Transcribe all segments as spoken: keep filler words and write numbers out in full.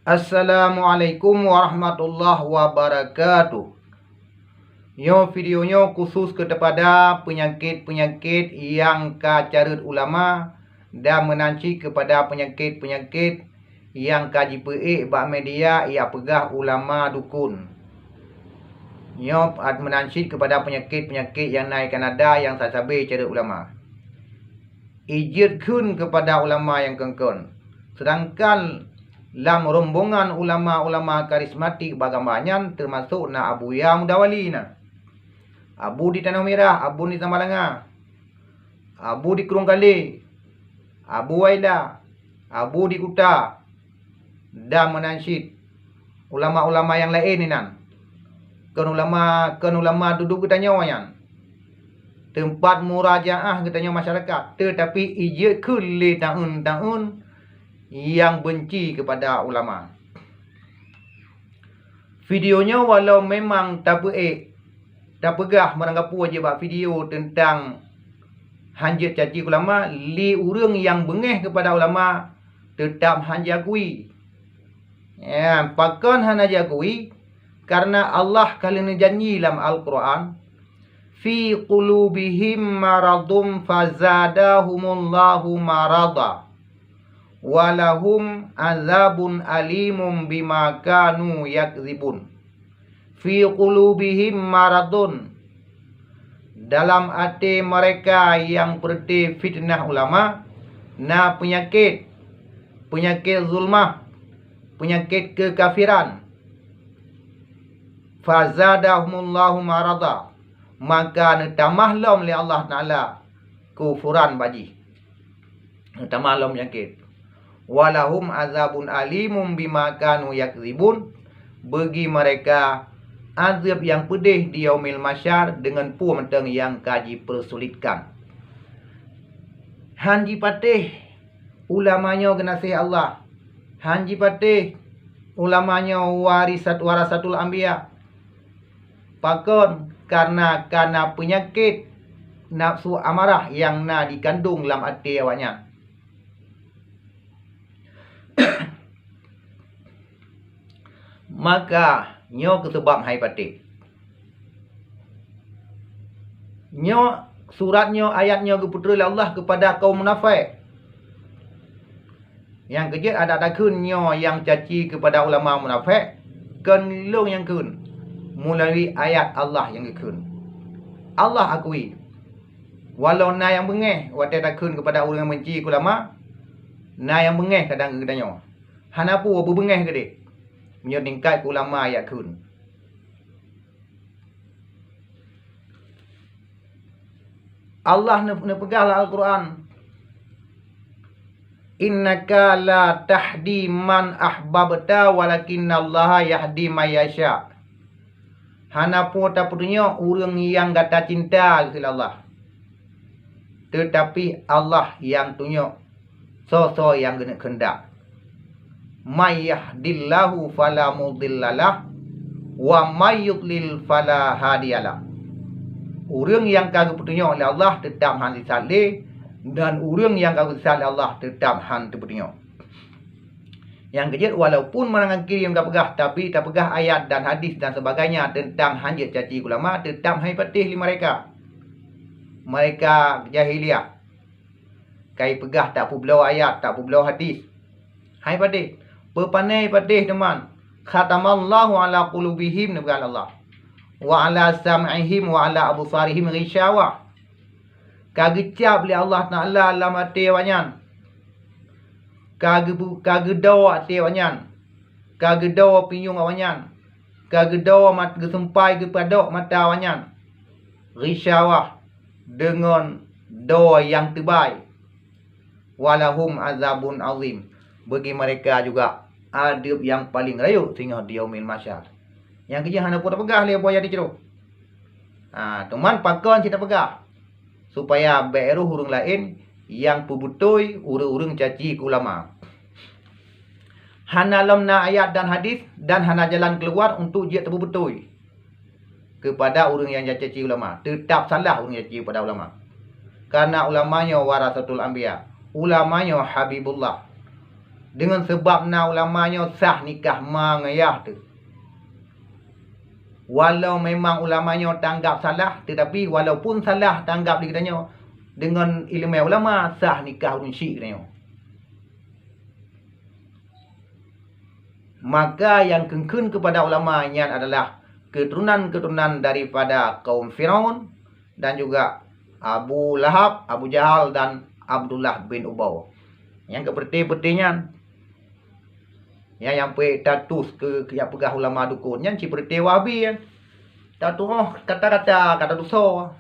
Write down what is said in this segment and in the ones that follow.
Assalamualaikum warahmatullahi wabarakatuh. Nyoe video nyoe khusus keupada peunyakét-peunyakét nyang ka careuet ulama dan meunan cit keupada peunyakét-peunyakét nyang ka jipeuék bak media nyang peugah ulama dukun. Nyoe meunan cit keupada peunyakét-peunyakét nyang na i Kanada nyang sabe-sabe careuet ulama. Ijeuet kheun keupada ulama nyang kon-kon. Seudangkan lam rombongan ulama-ulama karismatik bak gamba nyan teumasok na Abuya Mudawali na. Abu di Tanoh Mirah, Abu di Samalanga, Abu di Krueng Kalé, Abu Waila, Abu di Kuta, dan meunan cit ulama-ulama nyang laén inan. Kon ulama, kon ulama dudoe geutanyoe nyan. Teumpat murajaah geutanyoe masyarakat, teutapi ijeuet kheun lé taeun-taeun nyang beunci keupada ulama. Video nyoe walau memang tapeuék, tapeugah meurangkapeue jih bak video teuntang hanjeuet caci ulama, lé ureuëng nyang beungéh keupada ulama teutab han jiakui. Ya, pakon hana jiakui? Karena Allah ka lheueh neujanji lam Al-Qur'an, "Fi qulubihim maradun fazadahumullahu marada, walahum azabun alimun bima kanu yakzibun." "Fi qulubihim maradun." Dalam até mereka nyang peureuté fitnah ulama na peunyakét, peunyakét zulmah, peunyakét keukafiran. "Fazadahumullahu marada," maka neutamah lom lé Allah Taala kufuran bak jih. Neutamah lom peunyakét. "Walahum azabun alimun bima kanu yakzibun," bagi mereka azab nyang peudeh di Yaumil Mahsyar deungon peue mantong nyang ka jipeusulitkan. Han jipatéh ulama nyoe geunaséh Allah. Han jipatéh ulama nyoe warisat, warasatul anbiya. Pakon? Karena ka na peunyakét nafsu amarah nyang na jikandong lam até awaknyan. Maka nyoe keuh seubab hai patéh. Nyoe surat nyoe, ayat nyoe geupeutrön lé Allah keupada kaum munafék. Nyang keujeuet adak takheun nyoe nyang caci keupada ulama munafék, kon lôn nyang kheun, meulalu ayat Allah nyang geukheun. Allah akui, walau na nyang beungéh watée takheun keupada ureuëng nyang beunci keu ulama, na nyang beungéh kadang keu geutanyoe. Hana peue beubeungéh keudeh meunyoe tingkat keu ulama jak kheun. Allah neu-, neupeugah lam Al-Qur'an, "Innaka la tahdi man ahbabta, walakinnallaha yahdi man yasha." Hana po tapeutunyok ureuëng nyang gata cinta keu Allah, teutapi Allah nyang tunyok soe-soe nyang geuneuk keundak. "May yahdillahu fala mudhillalah, wa may yudlil fala hadiyalah." Ureuëng nyang ka geupeutunyok lé Allah teutab han sisat lé, dan ureuëng nyang ka geusisat lé Allah teutab han teupeutunyok. Nyang keujeuet, walaupun meurangkaki nyang ka peugah, tapi tapeugah ayat dan hadis dan sebagainya teuntang han jeuet caci ulama, teutab hai patéh lé mereka. Mereka jahiliyah. Kai peugah tak peubloe ayat, tak peubloe hadis. Hai patéh, peupane patéh teuma, "Khatamallahu ala qulubihim," neupeugah Allah, "wa ala sam'ihim wa ala absarihim ghishawah." Ka geucab lé Allah Taala lam até awaknyan. Ka geubu-, ka geudoe até awaknyan. Ka geudoe pinyueng awaknyan. Ka geudoe mat-, geuseumpai geupadok mata awaknyan. Ghishawah, deungon doe nyang teubai. "Walahum azabun azim." Bagi mereka juga adeueb nyang paleng rayeuk singoh di Yaumil Mahsyar. Nyang keujeuet hana peue tapeugah lé boh ayat di jroh. Ha, teuma pakon cit tapeugah, supaya bék roh ureuëng laén nyang peubeutôi ureuëng-ureuëng caci keu ulama. Hana lom na ayat dan hadis dan hana jalan keuluwa untuk jeuet tapeubeutôi keupada ureuëng nyang caci ulama. Teutab salah ureuëng caci keupada ulama. Karena ulama nyoe warasatul anbiya. Ulama nyoe Habibullah. Deungon sabab na ulama nyoe sah nikah ma ngon yah teuh. Walau memang ulama nyoe tanggap salah, tetapi walaupun salah tanggap di geutanyoe, deungon ileumèe ulama sah nikah ureueng syik geutanyoe. Maka nyang kheun-kheun keupada ulama nyan adalah keuturonan-keuturonan daripada kaum Firaun dan juga Abu Lahab, Abu Jahal dan Abdullah bin Ubay. Nyang keu peureté-peureté nyan, nyang, nyang peuék tatus keu, keu nyang peugah ulama dukon nyan cit peureté Wahabi nyan. Tatuoh kata-kata, kata dusoe.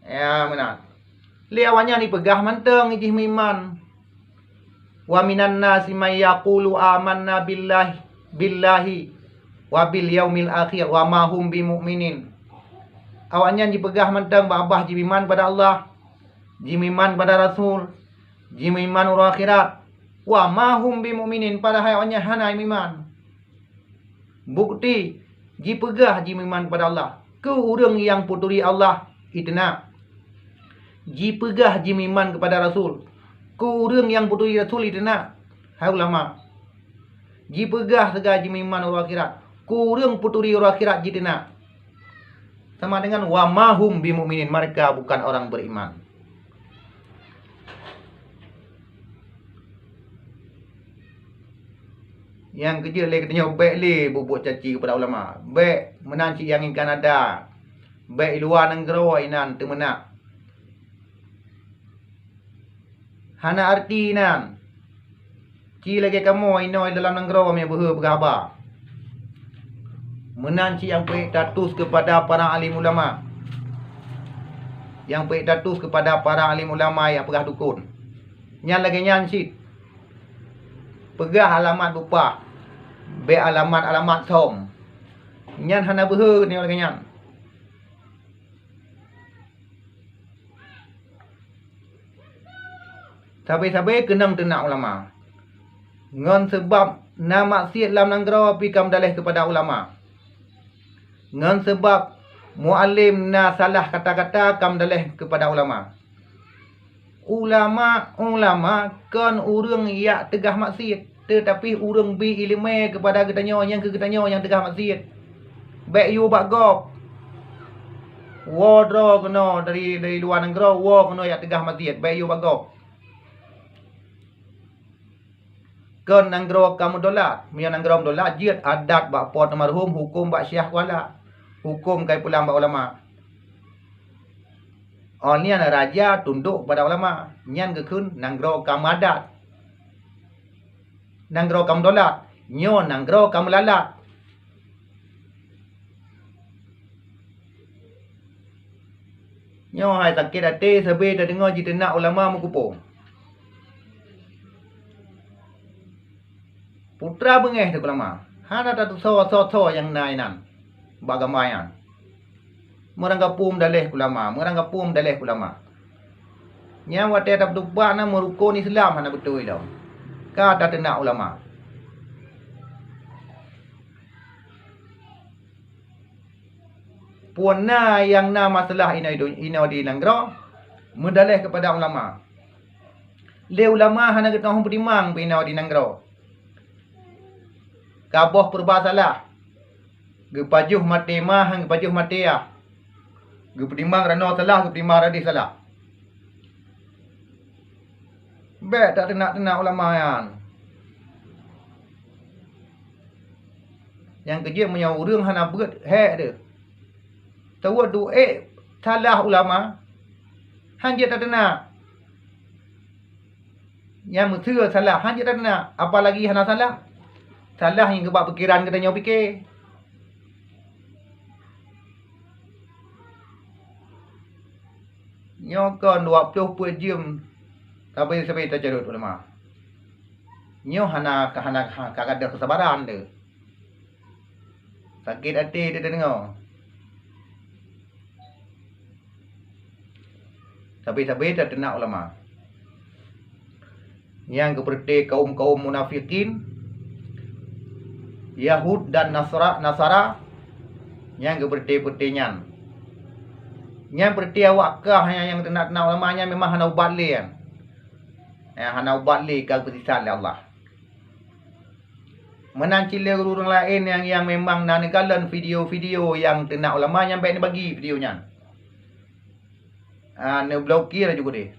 Ya, meunan. Lé awaknyan jipeugah mantong jih meuiman. "Wa minan nasi may yaqulu amanna billahi, billahi wa bil yaumil akhir wa ma hum bimu'minin." Awaknyan jipeugah mantong babah jimeuiman bak Allah, jimeuiman bak Rasul, jimeuiman uroe akhirat. "Wa ma hum bimu'minin," padahai awaknyan hana meuiman. Bukeuti, jipeugah jimeuiman keupada Allah. Keu ureuëng nyang peuturi Allah, jiteunak. Jipeugah jimeuiman keupada Rasul. Keu ureuëng nyang peuturi Rasul, jiteunak. Hai ulama. Jipeugah sagai jimeuiman uroe akhirat. Keu ureuëng peuturi uroe akhirat, jiteunak. Sama dengan wa ma hum bimu'minin, mereka bukan orang beriman. Nyang keujeuet lé geutanyoe bék lé bubuet caci keupada ulama. Bék meunan cit nyang ingat ada. Bék i luwa nanggroe inan teumeunak. Hana arti inan. Ci lagée kamoe inoe dalam nanggroe meubeue peugah haba. Meunan cit nyang peuék tatus keupada para alim ulama. Nyang peuék tatus keupada para alim ulama nyang peugah dukon. Nyan lagée nyan cit. Peugah alamat bupah, bék alamat-alamat som. Nyan hana beuhe nyoe lagée nyan. Sabe-sabe keunong teunak ulama. Ngon seubab na maksiet lam nanggroe pih ka meudaleh keupada ulama. Ngon seubab mualem na salah kata-kata ka meudaleh keupada ulama. Ulama-ulama kon ureuëng jak teugah maksiet, teutapi ureuëng bi iéleumé keupada geutanyoe nyang keu geutanyoe nyang teugah maksiet. Bék yue bak gob. Woe droe keunoe dari, dari luwa nanggroe, woe keunoe jak teugah maksiet, bék yue bak gob. Kon nanggroe ka meudolat. Meunyoe nanggroe meudolat, jeuet adat bak po teumarhum, huköm bak syekh kuala, huköm kai pulang bak ulama. Oh nyan raja tundok bak ulama, nyan geukheun nanggroe ka meuadat. Nanggroe ka meudolat, nyoe nanggroe ka meulalat. Nyoe hai sakét até sabe tadeungoe jiteunak ulama meukupo. Putra beungéh teuh ulama, hana tatusoe soe-soe nyang na inan bak gamba nyan. Meurangkapeue meudaleh ulama, meurangkapeue meudaleh ulama. Nyang watée tapeutupat na meurukon Islam hana beutôi lom. Ka tateunak ulama. Peue na nyang na masalah inoe, inoe di nanggroe, meudaleh keupada ulama. Lé ulama hana geutanyoe peutimang pih inoe di nanggroe. Ka boh peureubah salah. Geupajoh maté ma han geupajoh maté yah. Geupeutimang ranoe salah, geupeutimang radeh salah. Bék tateunak-teunak ulama nyan. Nyang keujeuet meunyoe ureuëng hana beuet hék deuh. Taweuet duek salah ulama, han jeuet tateunak. Nyang meuteue salah, han jeuet tateunak, apalagi hana salah. Salah nyang geubak pikeran geutanyoe pike. Nyoe kon dua ploh peuet jeuem sabe-sabe tacarot ulama. Nyoe hana, hana, ka gadôh keusabaran teuh. Sakét até teudeungoe. Sabe-sabe tateunak ulama. Nyang geupeureuté kaum-kaum munafikin, Yahud dan Nasra, Nasara, nyang geupeureuté-peureuté nyan. Nyang peureuté awak kah nyang, nyang teunak-teunak ulama nyan memang hana ubat lé nyan. Eh, hana ubat lé ka geupeusiksat lé Allah. Meunan cit lé ureuëng laén nyang, nyang memang na neukalon video-video nyang teunak ulama nyan, bék neubagi video nyan. Ah, neublokir ju keudeh.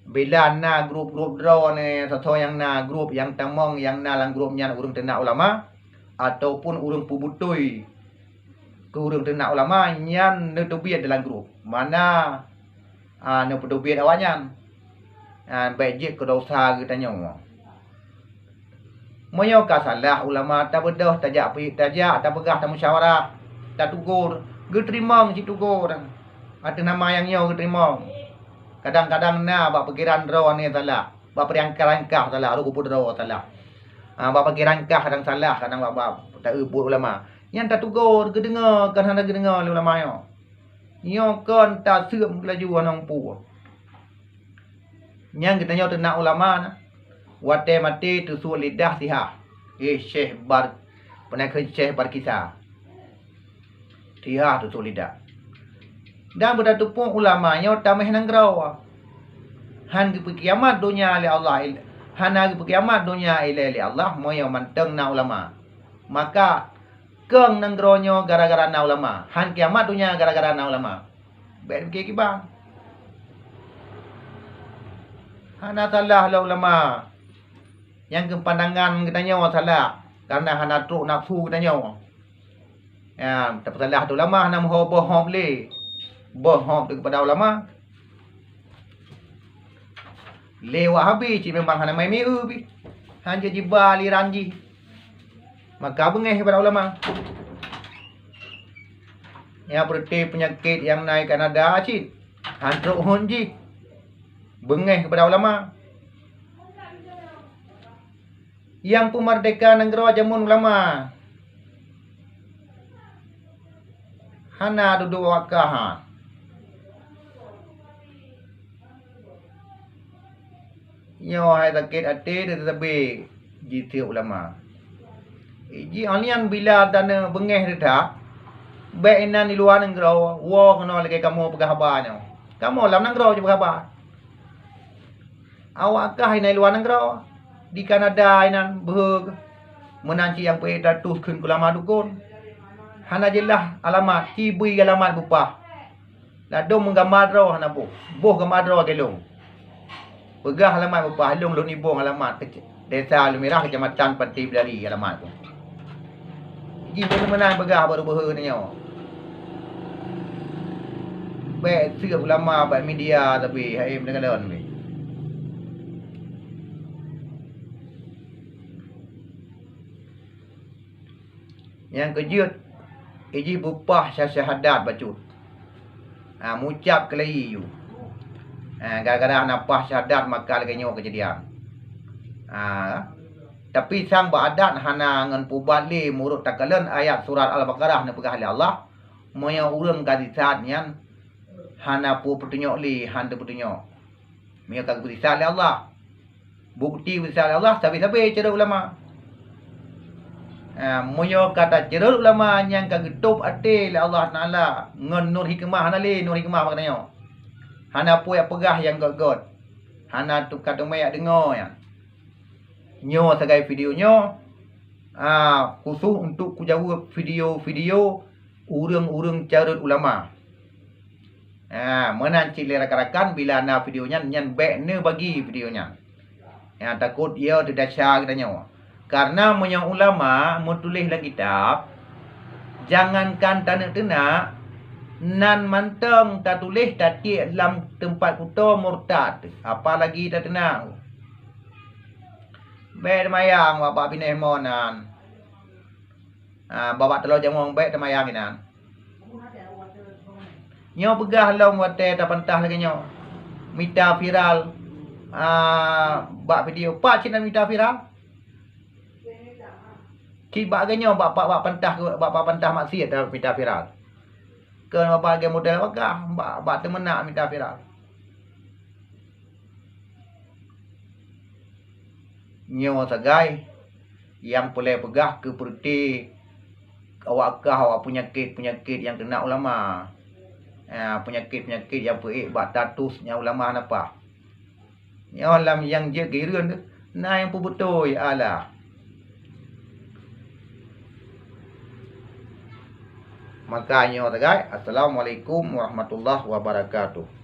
Bila na grup-grup droeneuh, soe-soe nyang na grup nyang tamong, nyang na lam grup nyan ureuëng teunak ulama, ataupun ureuëng peubeutôi keu ureuëng teunak ulama, nyan neuteubiet dalam grup. Mana, ah, neupeuteubiet awaknyan. Ah, bék jeuet keu dosa geutanyoe. Meunyoe ka salah ulama, tabeudôh, tajak pi-, tajak, tapeugah, tamusyawarah, tatugor, geuteurimong cit tugor. Ateueh nama nyang nyoe geuteurimong. Kadang-kadang na bak pikiran droeneuh salah, bak peurangkah-rangkah salah, rot kupeudroe salah. Ah, bak pikiran kah kadang salah, kadang bak, bak taeu buet ulama. Nyan tatugor, geudeungoe, kon hana geudeungoe lé ulama nyoe. Nyoe kon taseuem laju aneuëk pu. Nyang geutanyoe teunak ulama na, watée maté teusut lidah siha. Eh, Syekh Bar-, peunaikheun Syekh Barkisa. Siha teusut lidah. Dan beutateupeue ulama nyoe tameh nanggroe. Han geupeukiamat donya lé Allah il-, hana geupeukiamat donya ilée lé Allah meunyoe mantong na ulama. Maka kong nanggroe nyoe gara-gara na ulama. Han kiamat donya gara-gara na ulama. Bék piké kiban. Hana salah lé ulama. Nyang keu pandangan geutanyoe salah, kareuna hana trok nafsu geutanyoe. Ya, tapeusalah tu ulama hana meuho boh hop lé. Boh hop tu keupada ulama. Lé Wahabi cit memang hana mai mieu pih. Hana jiba aliran jih. Maka beungéh keupada ulama. Nyang peureuté peunyakét nyang na i Kanada cit, han trok hon jih. Beungéh keupada ulama. Nyang peumeurdeka nanggroe jameun ulama. Hana dudoe wakah. Nyoe hai sakét até teutabé jitiek ulama. Ji awaknyan bila taneuk beungéh that, bék inan di luwa nanggroe woe keunoe lagée kamoe peugah haba nyoe. Kamoe lam nanggroe jipeugah haba. Awak kah inan luwa nanggroe, di Kanada inan beuhe, meunan cit nyang peuék tatus kheun keu ulama dukon. Hana jeulaih alamat, ci bri alamat beupah. Ladôm meugamba droe hana boh, boh gamba droe lagée lôn. Peugah alamat beupah, lôn lôn ibong alamat keuc-, Desa Lumirah, Kecamatan Pantai Bidari alamat keuh. Jih meunan peugah baru beuhe nyoe. Bék seuek ulama bak media tapi hai meudeungon pih. Nyang keujeuet, ijih beupah syahadat bacut. Ha, mucab keulayi ju. Ha, gara-gara hana pah syahadat maka lagée nyoe keujadian. Ha, tapi sang bak adat hana ngon pubat lé meunurot takalon ayat surat Al-Baqarah neupeugah lé Allah, meunyoe ureuëng ka sisat nyan hana peue peutunyok lé, han teupeutunyok. Meunyoe ka geupeusiksat lé Allah, bukeuti peusisat lé Allah sabe-sabe ceureuet ulama. Ha, meunyoe ka taceureuet ulama nyang ka geutôb até lé Allah Taala ngon nur hikmah, hana lé nur hikmah bak geutanyoe. Hana peue jak peugah nyang gét-gét. Hana tu-, ka teumé jak deungoe nyan. Nyoe sagai video nyoe, ah, khusos untuk kujaweueb video-video ureuëng-ureuëng careuet ulama. Ah, meunan cit lé rakan-rakan, bila na video nyan, nyan bék neubagi video nyan. Ya, takot ia teudesya geutanyoe. Kareuna meunyoe ulama meutuléh lam kitab, jangankan taneuk teunak, nan mantong tatuléh tatiek lam teumpat kuto murtad, apalagi tateunak. Bék teumayang bak, bak binéh mon nan. Ah, bak, bak teulok jamong bék teumayang inan. Nyoe peugah lom watée tapantah lagée nyoe. Mita viral, ah, bak video. Pat cit na mita viral? Cit bak lagée nyoe bak, bak, bak pantah, bak, bak pantah maksiet dah mita viral. Keu bak lagée model bagah, bak, bak teumeunak mita viral. Nyoe sagai nyang peureulée peugah keu peureuté awak kah awak peunyakét-peunyakét nyang teunak ulama. Ah, peunyakét-peunyakét nyang peuék bak tatus nyang ulama hana pah. Nyoe lam nyang jeuet keu hireuen teuh, na nyang peubeutôi Allah. Maka nyoe sagai. Assalamualaikum warahmatullahi wabarakatuh.